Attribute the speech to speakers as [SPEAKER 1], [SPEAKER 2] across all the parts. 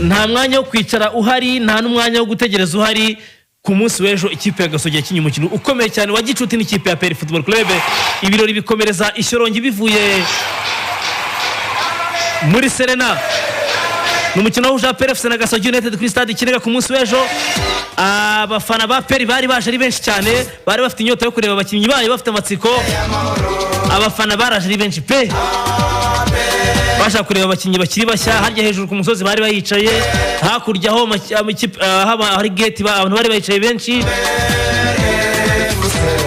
[SPEAKER 1] Nta mwanya wo kwicara uhari, nta n'umwanya wo gutegereza uhari. Ku munsi w'ejo ikipe ya Gasogi yakinnye umukino ukomeye cyane wa gicuti n'ikipe ya APR Football Club. Ibirori bikomereza i Shyorongi bivuye muri Serena. Ni umukino wahuje APR FC na Gasogi United kuri Stade Ikinega ku munsi w'ejo. Abafana ba APR bari baje ari benshi cyane, bari bafite inyota yo kureba abakinnyi bayo, bafite amatsiko. Abafana baraje ari benshi pe, bashaka kureba abakinnyi bakiri bashya. Harya hejuru ku musozi bari bayicaye, hakurya aho haba hari gate, abantu bari bayicaye benshi.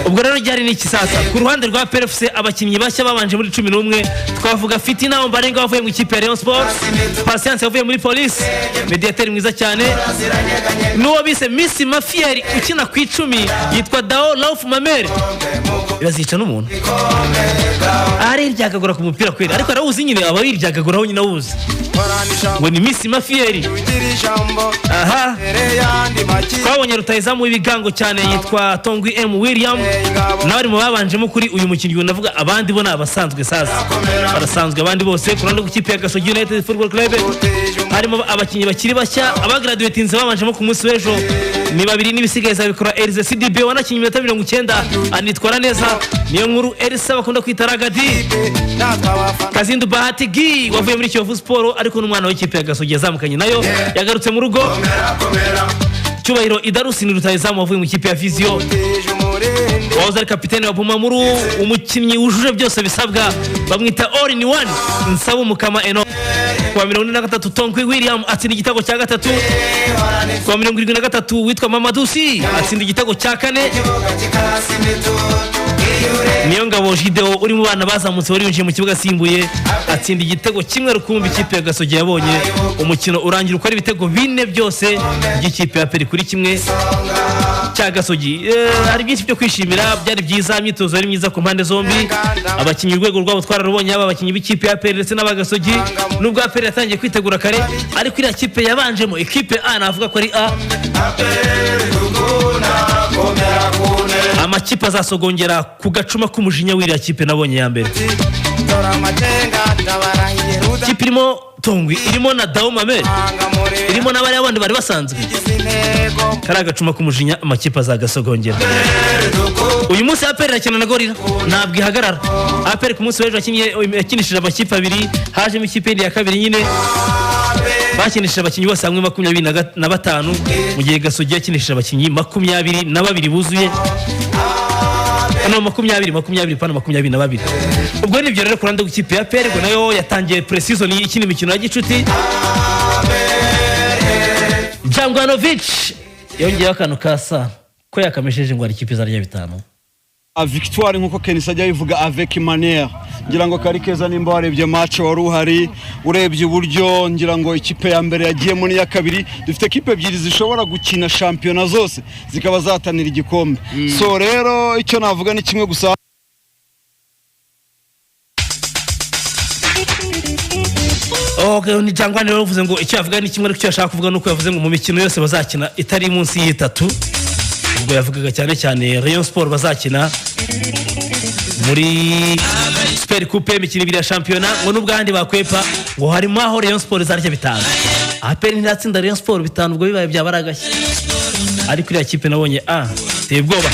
[SPEAKER 1] Ubwo rero ryari ni ikisasa. Ku ruhande rwa APR FC, abakinnyi bashya babanje muri 11, twavuga Fitina Ombarenga wavuye mu ikipe ya Rayon Sport, Patience wavuye muri Police, mediateri mwiza cyane, n'uwo bise Miss Mafieri ukina ku 10 yitwa Dao Rauf Mamer. Irazica n'umuntu ariryagagura ku mupira kweri, ariko arawuzi nyine, aba yiryagaguraho nyine awuzi ngo ni Miss Mafieri. Aha twabonye rutahizamu w'ibigango cyane yitwa Tongwi M William, nawe ari mu babanjemo kuri uyu mukinnyi. Navuga abandi bo ni abasanzwe, sasa barasanzwe abandi bose. Ku ruhande rw'ikipe ya Gasogi United Football Club harimo abakinnyi bakiri bashya. Abagraduatinze babanjemo ku munsi w'ejo ni babiri n'ibisigaye zabikora Elize CDB wanakinnye iminota 90 anitwara neza, niyo nkuru Elisa bakunda kwita Ragadi. Kazindu Bahati Gi wavuye muri Kiyovu Sport, ariko n'umwana w'ikipe ya Gasogi yazamukanye nayo, yagarutse mu rugo. Cyubahiro Idarusi ni rutahizamu wavuye mu ikipe ya Vision, wahoze ari kapitene wa Bumamuru, umukinnyi wujuje byose bisabwa, bamwita all in one Nsaba Umukama Eno. Kuwa 43 Tonkwi William atsinda igitego cya gatatu. Kuwa 73 witwa Mamadusi atsinda igitego cya kane. Niyo ngabo Jideo uri mu bana bazamutse, wari winjiye mu kibuga asimbuye, atsinda igitego kimwe rukumbi ikipe ya Gasogi yabonye. Umukino urangira uko ari ibitego bine byose by'ikipe ya APR kuri kimwe cya Gasogi. Hari byinshi byo kwishimira, byari byiza, imyitozo yari myiza ku mpande zombi. Abakinnyi urwego rwabo twararubonye, yaba abakinnyi b'ikipe ya APR ndetse n'abagasogi. Nubwo APR yatangiye kwitegura kare, ariko iriya kipe yabanjemo ikipe A, navuga ko ari A. Amakipe azasogongera ku gacuma k'umujinya w'iriya kipe nabonye ya mbere, ikipe irimo Tongwi, irimo na Dao Mamere, irimo n'abariya bandi bari basanzwe. Kari agacuma k'umujinya, amakipe azagasogongera. Uyu munsi APR irakina na Gorilla, ntabwo ihagarara. APR ku munsi w'ejo yakinishije amakipe abiri, hajemo ikipe yindi ya kabiri nyine. Bakinishije abakinnyi bose hamwe 25, mu gihe Gasogi yakinishije abakinnyi 22 buzuye. Hano 20, 20 pana 22. Ubwo nibyo rero ku ruhande rw'ikipe ya APR. Ngo nayo yatangiye pre-season ikina imikino ya gicuti. Jangwanovic yongeyeho akantu ka sa ko yakamesheje ngo hari ikipe izarya bitanu.
[SPEAKER 2] A victoire, nkuko Kenisi ajya abivuga, avec manière. Ngira ngo kari keza. Nimba warebye match, wari uhari, urebye uburyo ngira ngo ikipe ya mbere yagiyemo n'iya kabiri, dufite ekipe ebyiri zishobora gukina shampiyona zose zikaba zahatanira igikombe. So rero icyo navuga ni kimwe gusa.
[SPEAKER 1] Okay, ni Jangwani rero uvuze ngo icyo yavuga ni kimwe, ariko icyo yashaka kuvuga ni uko yavuze ngo mu mikino yose bazakina itari munsi y'itatu. Ubwo yavugaga cyane cyane Rayon Sport bazakina muri Super Coupe, imikino ibiri ya shampiyona, ngo n'ubwo ahandi bakwepa, ngo harimo aho Rayon Sport izarya bitanu. APR ntiratsinda Rayon Sport bitanu, ubwo bibaye byaba ari agashya. Ariko iriya kipe nabonye a iteye ubwoba.